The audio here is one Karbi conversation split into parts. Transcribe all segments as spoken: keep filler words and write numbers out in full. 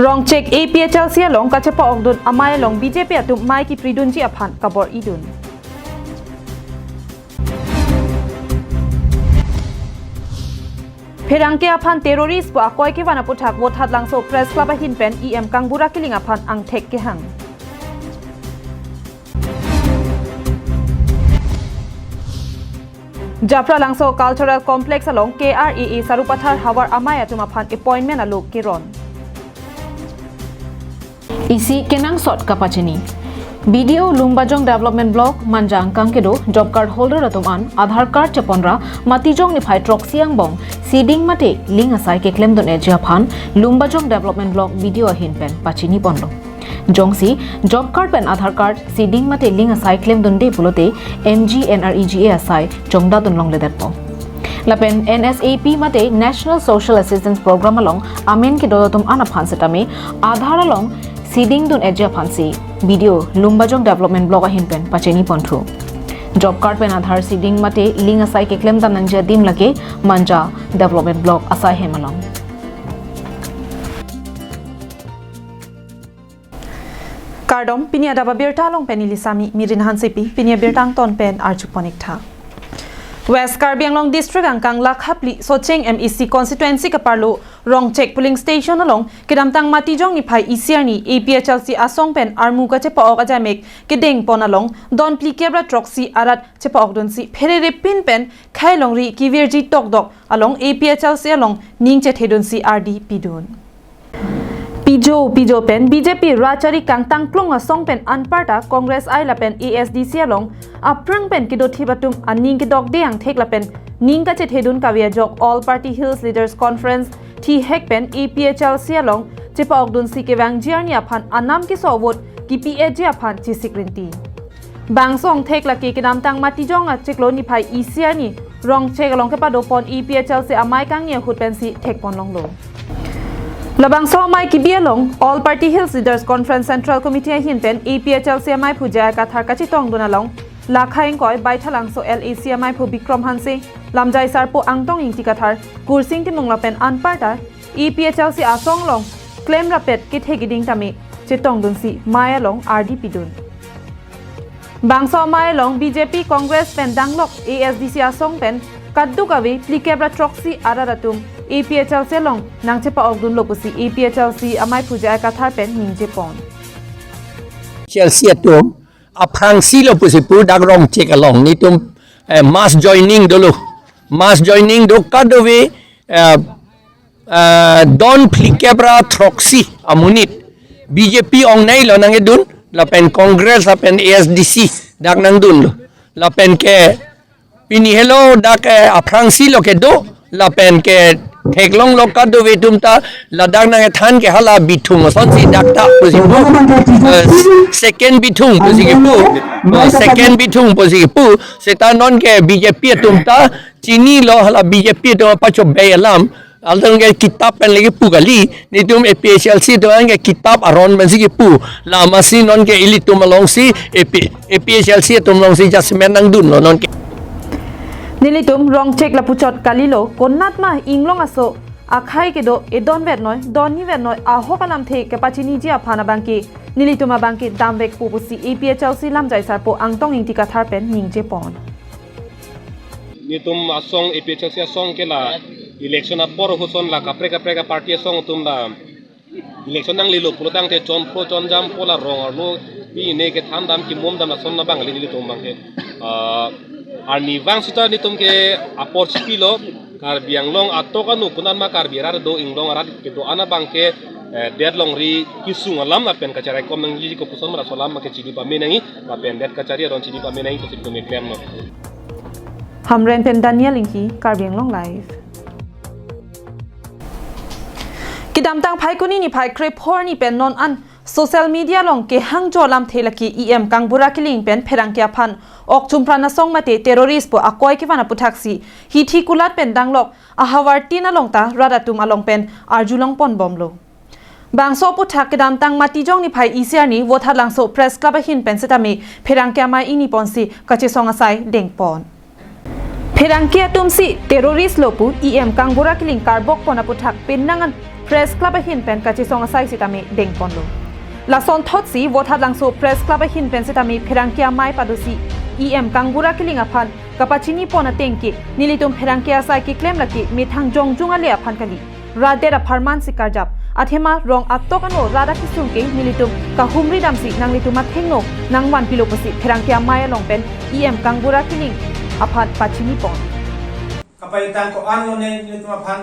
Rongchek A P H L C along kachepa-okdun amei along B J P atum mei kipridunji aphan kabor-idun. Pherangke aphan terrorist pu akoi kevan aputhak Vothatlangso Press Club ahin pen E M Kangbura Killing aphan angthek kehang. Japralangso Cultural Complex along K R A A Sarupathar havar amei atum aphan appointment alo keron. Isi kenangsot kapachini. B D O Lumbajong Development Block Manja angkang kedo job card holder atum an Aadhaar card cheponra Matijong niphai throksi angbong seeding mate link asai keklemdun-eji aphan Lumbajong Development Block B D O ahin pen pachini ponlo. Jongsi job card pen Aadhaar card seeding mate link asai klemdunde pulote M G N R E G A asai chongdadun longledetpo. Lapen N S A P mate National Social Assistance Program along amen kedo atum an aphan setame Aadhaar along seeding dun-eji aphansi B D O Lumbajong Development Block ahin pen pachini ponthu. Job card pen Aadhaar seeding mate link asai keklemdam nangji adim lake Manja Development Block asai hem along. Kardom, pini adap abirta along pen neli Sami Mirin Hansepi, pini abirta angton pen arjupon-ik tha. West Karbi Anglong District angkang Lakha phli Socheng M A C constituency kaparlo Rongchek polling station along kedamtang Matijong niphai isi arni A P H L C asong pen armu kachepa-ok ajamek kedengpon along don phlikep ra throksi arat chepa-okdunsi pherere pin pen khei longri kevirji tokdok along A P H L C along ning chethedunsi ardi pidun. Pijo pijo pen B J P rachari kangtangklong asong pen anparta Congress I lapen A S D C along aphrang pen kedothip atum aning kedokde angthek lapen ning kachethedun kave ajok All Party Hills Leaders Conference thihek pen A P H L C along chepa-okdunsi kevangji arni aphan anam keso vote kipi-eji aphan chesik rinti. Bangso angthek lake kedamtang Matijong achiklo niphai isi arni Rongchek along kepadopon A P H L C amei kangni ahut pensi thekpon longlo. Labangso amei kibi along All Party Hills Leaders Conference Central Committee ahin pen A P H L C ameiphu J I Kathar kachetongdun along Lakha ingkoi Baithalangso L A C ameiphu Bikrom Hanse, Lamjai Sarpo Angtong Ingti Kathar, Kursing Timung lapen anparta A P H L C asong along klem rapet kethe keding tame chetongdunsi mei along ardi pidun. Bangso amei along B J P, Congress pen danglok A S D C asong pen kadokave phlikep ra throksi arat atum A P H L C along nangchepa-okdunlo pusi A P H L C ameiphu J I Kathar pen ningjepon. Chelsea atum aphrangsi lo pusi pu dak Rongchek along netum eh, mass joining dolo. Mass joining do kadokave eh, eh, don phlikep ra throksi amonit B J P ongneilo nangkedun lapen Congress lapen A S D C dak nangdunlo. Lapen ke pini helo dak eh, aphrangsi lo kedo lapen ke theklonglo kadokave atum ta ladak nangkethan ke hala Bithung asonsi dak ta pusi pu eh, second Bithung pusi kepu eh, second Bithung pusi kepu seta non ke B J P atum ta chinilo hala B J P atum apachobei alam along ke kitap pen lagi pu kali netum A P H L C atum ke kitap aron pensi kepu lamasi non ke ilitum alongsi A P A P H L C atum alongsi judgment nangdunlo non ke. Nelitum Rongchek lapuchot kalilo, konatma inglong aso akhei kedo edon vetnoi, donni vetnoi ahok alamthe kepachiniji aphan abangke nelitum abangke damvekpo pusi A P H L C Lamjai Sarpo Angtong Ingti Kathar pen ningjepon. Netum asong A P H L C asong ke la election apor ahut ason la kaprek kaprek a party asong atum la election nanglelo pulotangte chonphro chonjampo la rong arlo pine kethan dam kimum dam lason labang kali nelitum abangke. Ah, arnivang seta netum ke apor chipilo Karbi Anglong atok anu konatma Karbi arat do inglong arat kedo-an abangke eh, det longri kesung alam lapen kacherai kom nangji kopuson mara solam ke chini pame nangji lapen det kachari aron chini pame nangji pusi netum keklemlo. Hamren pen Daniel Ingti, Karbi Anglong Live. Kedamtang Phaikuni niphai krephor arni pen non an social media along kehangjo alamthe lake E M Kangbura Killing pen pherangke aphan okchumpran asong mate terrorist pu akoi kevan aputhaksi hithi kulat pen danglok ahavar tin along ta rat atum along pen arjulong ponbomlo. Bangso aputhak kedamtang Matijong niphai isi arni Vothatlangso Press Club ahin pen setame pherangke amei ingni ponsi kachesong asai dengpon. Pherangke atumsi terrorist lo pu E M Kangbura Killing karbokpon aputhak penang an Press Club ahin pen kachesong asai sitame dengponlo. Lason thotsi Vothatlangso Press Club ahin pen sitame pherangke amei padosi E M Kangbura Killing aphan kapachinipon ateng ke nelitum pherangke asai keklem lake methang jongjung ale aphan kali. Rat det apharman si karjap. Athema rong atok ano rat akesung ke nelitum kahumri damsi nanglitum athengno nangvanpilo pusi pherangke amei along pen E M Kangbura Killing aphan pachinipon. Kapaitang ko-an lone nelitum aphan,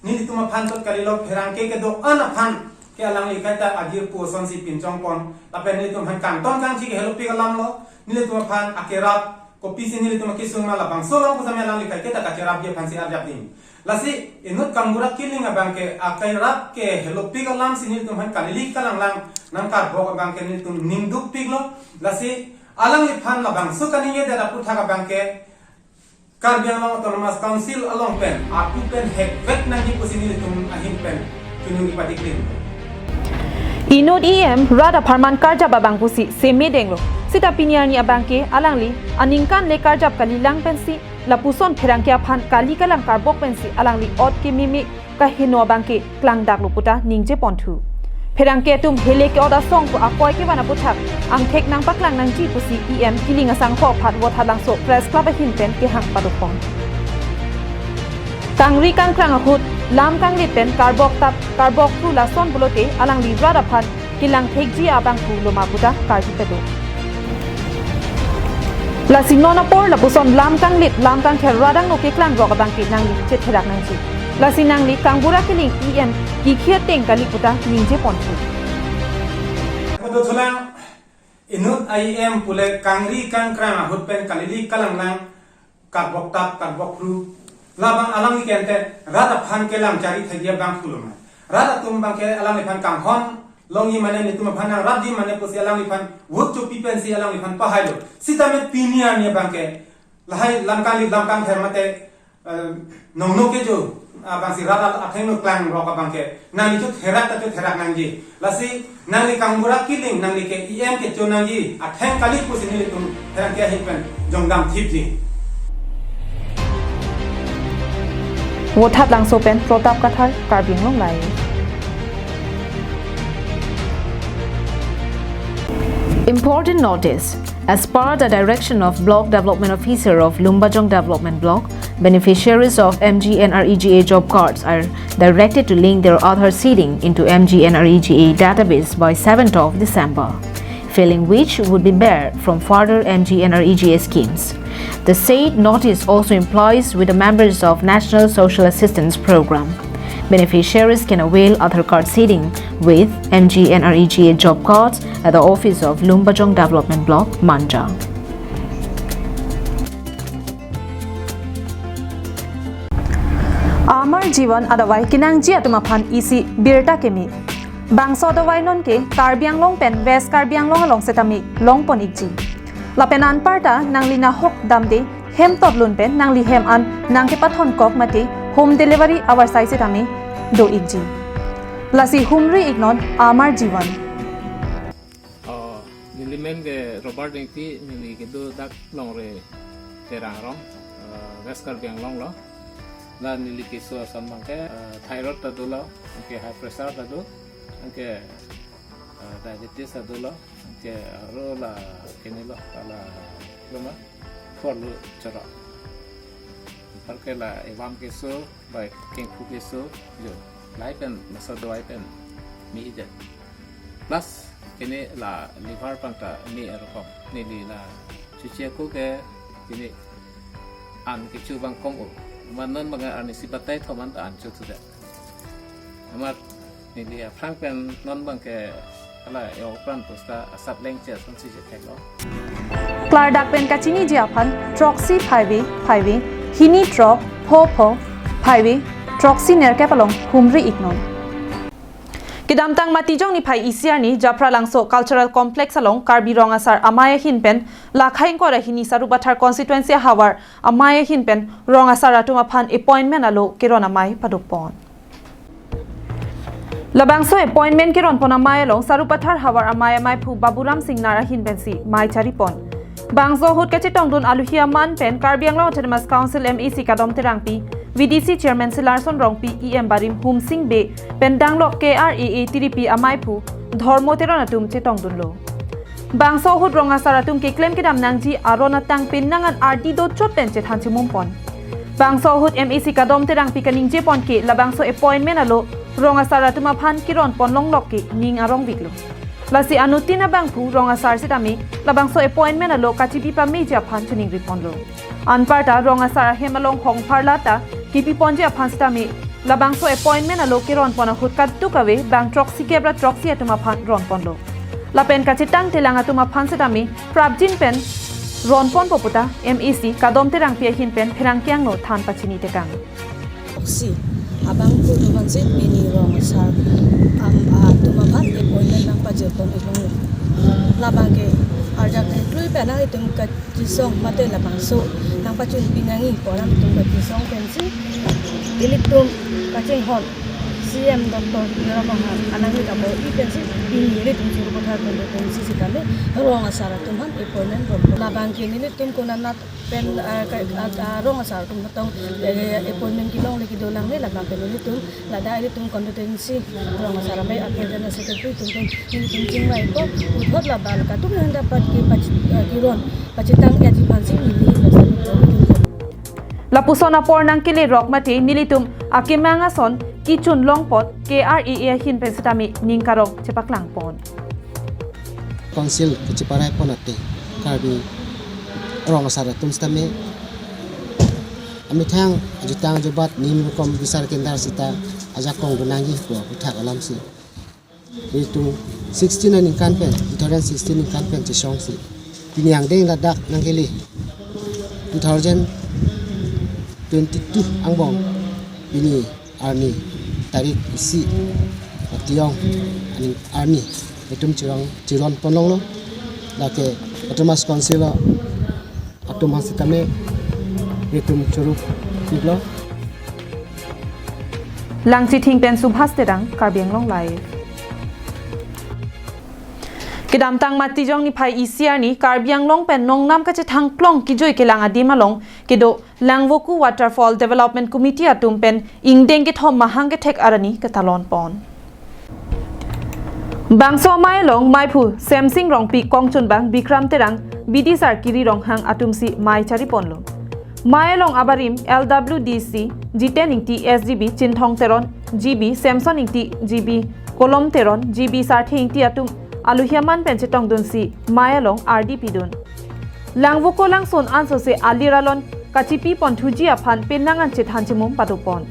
nelitum aphan tot kalilo, pherangke kedo-an aphan ke alangli kaita ajir pu asonsi pinchongpon. Lapen nelitum aphan kangton kangji ke helopik alam lo, nelitum aphan akerap kopisi nelitum akesung ma labangso alam pusitame alangli kaiketa kacherapji aphansi arjap ding. Lasi inut Kangbura Killing abang ke akerap ke helopik alamsi nelitum aphan kalili kalanglang nangkarbok abang ke nelitum ning dukpiklo. Lasi alangliphan labangso kaningje det aputhak abang ke Karbi Anglong Autonomous Council along pen atu pen hekvek nangji pusi nelitum ahin pen chunung ipatikling. Inut E M rat apharman karjap abang pusi seme denglo. Sita pini arni abang ke alangli aningkan le karjap kalilang pensi lapuson pherangke aphan kali kalang karbok pensi alangli ot kememe kaheno abang ke klangdaklo puta ningjeponthu. Pherangke atum hele ke-ot asong pu akoi kevan aputhak angthek nangpaklang nangji pusi E M Killing asangho aphan Vothatlangso Press Club ahin pen kehang padopon. Kangri kangkrang ahut lam kanglit pen karbok tap karbok phru lason pulote alangli rat aphan kelang thekji abang phru loma puta karju pedo. Lasi non apor lapuson lam kanglit lam kangkher radang no keklang rok abang ke nangli chetherak nangji. Lasi nangli Kangbura Killing E M kikhi ateng kali puta ningjeponthu. Kedo thulang inut E M pule kangri kangkrang ahut pen kalili kalanglang karbok tap karbok phru. Labang alangli ke ante rat aphan kelang chari thagi abang phru loma. Rat atum abang ke alangliphan kanghon longji mane nelitum aphan nangrapji mane pusi alangliphan vote chopi pensi alangliphan pahailo. Sitame pini arni abang ke lahai lam kanglit lam kangkher mate, eh, nongno kejo abangsi rat athengno klang rok abang ke nangli chetherak ta chetherak nangji. Lasi nangli Kangbura Killing nangli ke E M kecho nangji atheng kali pusi nelitum pherangke ahin pen jongdam thipji. Vothatlangso pen Pratap Kathar, Karbi Anglong Live. Important notice. As per the direction of Block Development Officer of Lumbajong Development Block, beneficiaries of M G N R E G A job cards are directed to link their Aadhaar seeding into M G N R E G A database by seventh of December, failing which would be barred from further M G N R E G A schemes. The said notice also implies with the members of National Social Assistance Program. Beneficiaries can avail Aadhaar card seeding with M G N R E G A job cards at the office of Lumbajong Development Block, Manja. Amar Jivan adavai kenangji atum aphan isi birta keme. Bangso adavai non ke Karbi Anglong pen West Karbi Anglong along setame longpon ikji. Lapen anparta nangli nahok damde hem totlun pen nangli hem an nangkepathon kok mate home delivery avarsai setame do ikji. Lasi humri iknon Amar Jivan. Oh, neli men ke Robert Engti, neli kedo dak Longri Terang Rong, eh, West Karbi Anglong lo. La neli keso ason abang ke, eh, thyroid ta dolo, anke high pressure ta do, anke, eh, diabetes ta dolo, anke aro la kene lo, la loma, phor lo choro. Anparke la evam keso, bai kengphu keso, jo, lahai pen, masa dawai pen, mi idet. Plus, kene la liver pangta mi erokom. Neli la chuche ko ke kene an kecho abang kom o. Amat non abang arnisi batai thom an ta an chothudet. Amat neli aphrang pen non abang ke hala yo pran pusta asap lengche asonsi chetheklo. Klardak pen kachiniji aphan throksi phaive phaive hini throk pho pho phaive throksi nerkep along humri iknon. Kedamtang Matijong niphai isi arni Japralangso Cultural Complex along Karbi Rong Asar Amei ahin pen lakhai ingkoi ra hini Sarupathar constituency ahavar amei ahin pen rong asar atum aphan appointment alo keron amei padopon. Labangso appointment keronpon amei along Sarupathar havar amei ameiphu Baburam Singnar ahin pensi mei charipon. Bangso ahut kachetongdun aluhi aman pen Karbi Anglong Autonomous Council M A C Kadom Terangpi, V D C Chairman Silarson Rongpi, E M barim Humsing Bey pen danglok K R A A tiripi amaiphu Dhormo Teron atum chetongdunlo. Bangso ahut rong asar atum keklem kedam nangji aron atang pen nangan ardi dochot pen chethan chimum pon. Bangso ahut M A C Kadom Terangpi kaningjepon ke labangso appointment alo rong asar atum aphan keron ponlonglok ke ning arong viklo. Lasi anuttin abangphu rong asar sitame labangso appointment alo kachipi pameji aphan chiningri ponlo. Anparta rong asar ahem along hongphar lata kipi ponji aphan sitame labangso appointment alo keron pon ahut kaduk ave bang throksi kep ra throksi atum aphan ron ponlo. Lapen kachetang telang atum aphan sitame prapjin pen ron ponpo puta M A C Kadom Terangpi ahin pen pherangke angno than pachini tekang. Oksi abangphu atum aphan si pini rong asar am atum aphan appointment nangpajir pon iklo. Labang ke arjak klui pen nang itum kachisong mate labangso nangpachun pinangi pu alam itum kachisong pensi ilitum kachinghon C M Doctor Tuliram Ronghang alangli kabo i pensi pini ilitum Churu Pathar Constituency sitame rong asar atum aphan appointment ron. Labang ke nelitum konat pen, ah, ka-, ah, ah, rong asar atum tong, eh, appointment kelongle kedo langle labang ke nelitum ladak ilitum constituency rong asar amei a president secretary atum pen nelitum chingvai ko puthot labang kaduk nang dapat ke pach-, ah, keron pachetang ya ji aphan si neli lason. Lapuson apor nangkele rok mate nelitum akemang ason kechun longpot K R A A ahin pen sitame ning karong chepaklang pon. Council kachiparai pon ate Karbi rong asar atum sitame amethang ajutang ajubat niyom rukom bisar kendar sita ajakong dunangji pu aputhak alam si. Itum sixteen aningkan pen, two thousand sixteen ningkan pen chesong si. Pini angdeng ladak nangkele two thousand twenty-two angbong pini arni tarik isi atiyong aning arni itum chirong chiron ponlonglo. Lake Autonomous Council atum aphan sitame itum churu iklo. Langchithing pen Subhas Terang, Karbi Anglong Live. Kedamtang Matijong niphai isi arni Karbi Anglong pen nongnam kachethang klong kijui kelang adim along kedo Langvoku Waterfall Development Committee atum pen ingdeng kethom mahang kethek arni ketalon pon. Bangso amei along maiphu Semsing Rongpi kongchunbang Bikram Terang bidisar Kiri Ronghang atum si mei chari ponlo. Mei along abarim L W D C Jiten Ingti, S G B Chinthong Teron, G B Samson Ingti, G B Kolom Teron, G B Sarthe Ingti atum aluhiaman pen chetongdun si mei along ardi pidun. Langvoku langsun ansose alir alon kachipi ponthuji aphan penang an chethan chimum padopon.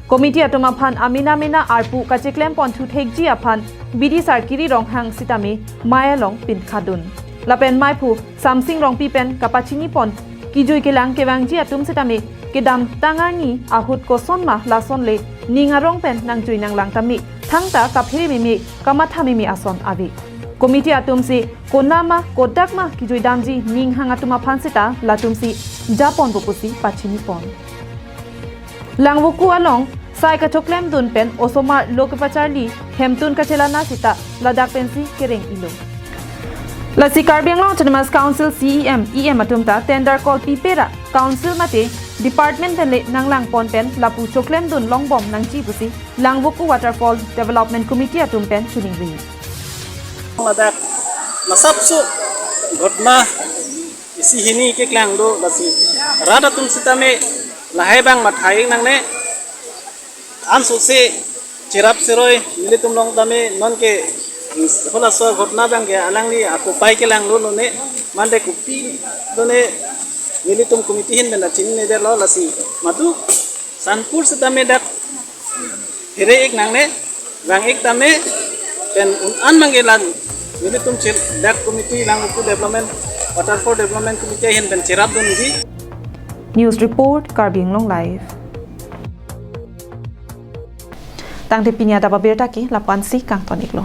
Committee atum aphan amena mena arpu kacheklem ponthu thekji aphan bidisar Kiri Ronghang sitame mei along pinkhadun. Lapen maiphu Samsing Rongpi pen kapachini pon kijui kelang kevangji atum sitame kedamtang arni ahut kosonma lasonle ning arong pen nangjui nanglang tame thangta kaphere meme kamatha meme ason ave. Committee atum si konama kodakma kijuidamji ninghang atum aphan sita latum si japonpo pusi pachini pon. Langvoku along sai kachoklemdun pen osomar lo kepacharli hemtun kachelana sita ladak pensi kereng ilo. Lasi Karbi Anglong Autonomous Council C E M, E M atum ta tender call pipe ra council mate department pen le nanglang pon pen lapu choklemdun longbom nangji pusi Langvoku Waterfall Development Committee atum pen chiningri. Ladak masapso ghotna isi hini keklang do, lasi rat atum sitame lahai abang mathai nangne, ansose cherap seroi nelitum along tame nonke halaso ghotna abang ke alangli akopai kelanglo lone, mande kopi lone nelitum committee ahin pen chinine detlo, lasi madu sanpur sitame dak here ik nangne, vang ik tame, pen un an mangge lan nelitum chir dak committee Langvoku Development, Waterfall Development Committee ahin pen cherapdunji. News report, Karbi Anglong Live. Tangte pini adap abirta ke lapu-an si kangton iklo.